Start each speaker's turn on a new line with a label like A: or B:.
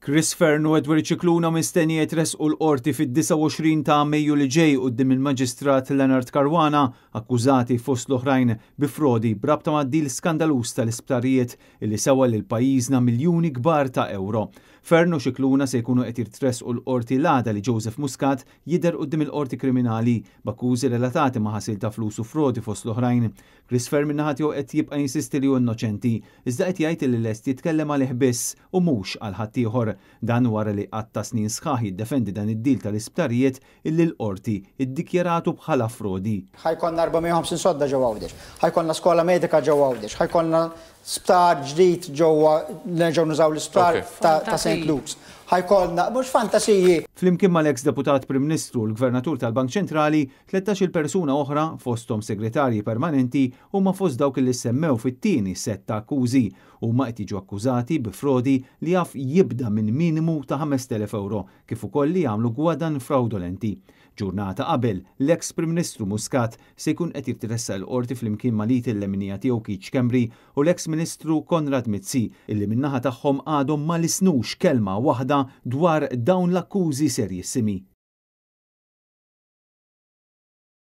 A: Chris Fearne u Edward Scicluna mistennija jitressqu l-Qorti fid-29 ta' Mejju li ġej quddiem il-Maġistrat Leonard Caruana, akkużati fost l-oħrajn bi frodi b'rabta mad-deal skandaluż tal-isptarijiet illi sewa lil pajjiżna miljuni kbar ta' ewro. Fearne u Scicluna se jkunu qed jitressqu l-Qorti l-għada li Joseph Muscat jidher quddiem il-Qorti Kriminali b'akkużi relatati ma' ħasil ta' flus u frodi fost l-oħrajn. Chris Fearne min-naħa tiegħu qed jibqa' jinsisti li hu innoċenti, iżda qed jgħid li lest jitkellem għalih biss u mhux għal ħaddieħor. Dan wara li qatta' snin sħaħ jiddefendi dan id-deal tal-isptarijiet illi l-Qorti iddikjaratu bħala frodi.
B: Ħa jkollna 450 sodda ġewwa Għawdex, ħa jkollna skola medika ġewwa Għawdex, ħa jkollna sptar ġdid ġewwa, nerġgħu nużaw l-isptar ta' St. Luke's. Ħa jkollna, mhux fantasiji.
A: Flimkien mal-eks Deputat Prim Ministru u l-Gvernatur tal-Bank Ċentrali, 13-il persuna oħra, fosthom segretarji permanenti, huma fost dawk li ssemmew fit-tieni sett ta' akkużi. Huma qed jiġu akkużati bi frodi li jaf jibda minn minimu ta' 5,000 ewro, kif ukoll li jagħmlu gwadann frawdolenti. Ġurnata qabel, l-eks Prim Ministru Muscat se jkun qed jitressaq il-Qorti flimkien mal-id il-leminija tiegħu Keith Schembri u l-eks Ministru Konrad Mizzi, illi min-naħa tagħhom għadhom ma lisnux kelma waħda dwar dawn l-akkużi serjissimi.